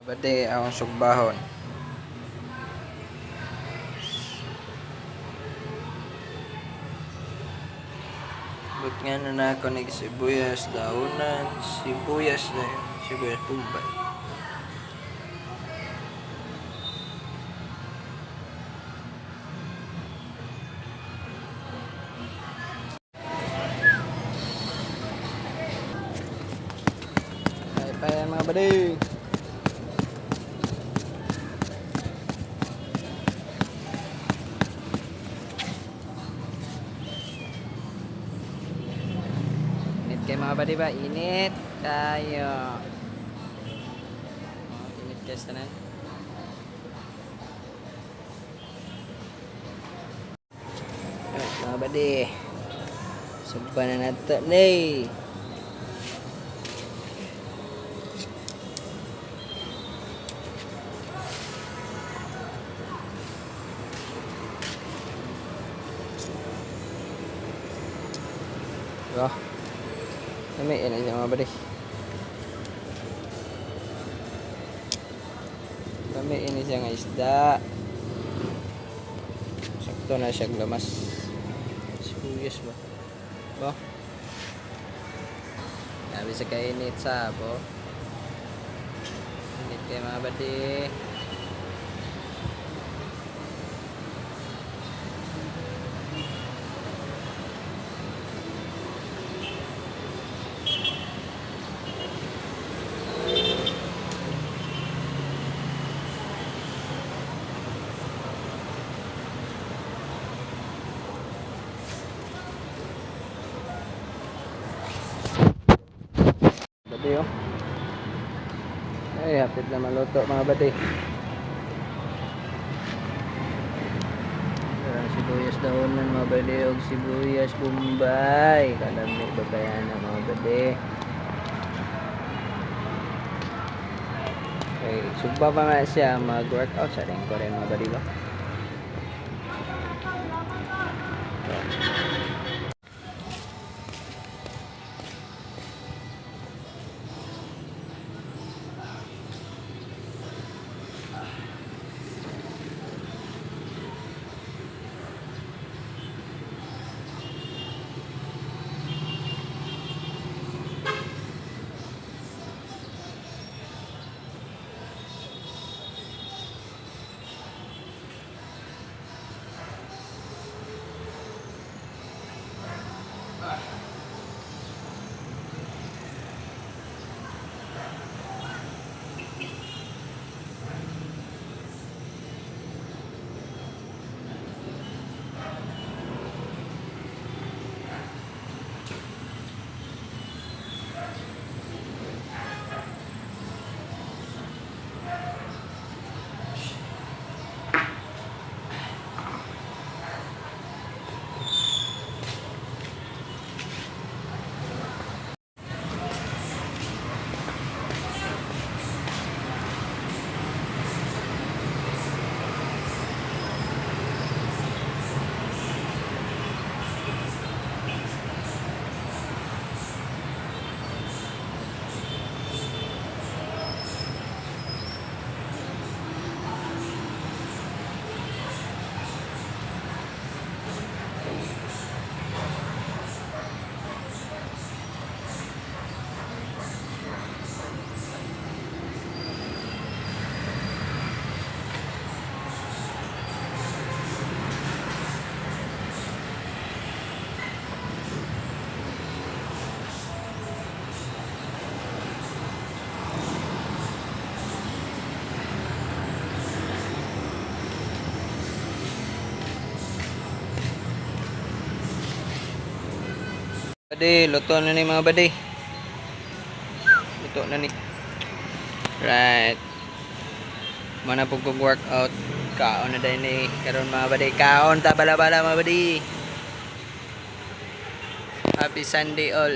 Bade akong sugbahon. But nga na na ako ng sibuyas, daunan, sibuyas na yun, sibuyas Bombay. Ay pa yan, mga bade. Init kayo, mga bade ba? Init tayo. Oh, init kayo sa tanan. Alright, mga bade. Sugba na nato ni. Diba? Lami na siya, mga bade. Lami ini siya nga isda. Sakto na siya lamas. Sibuyas ba? Ba? Sabi sa kainit sa bo. Init kayo, mga bade. Bade oh. Ay, hapit na maluto, mga bade. Ang sibuyas daonan, mga bade, og sibuyas Bombay. Kalami ba kaya na, mga bade? Okay, sugba pa man siya mag-workout sa rin ko rin, mga bade ba? Bade, luto na ni, mga bade. Luto na ni. Right. Mana po kong workout. Kaon na din ni. Karon, mga bade. Kaon ta bala-bala, mga bade. Happy Sunday all.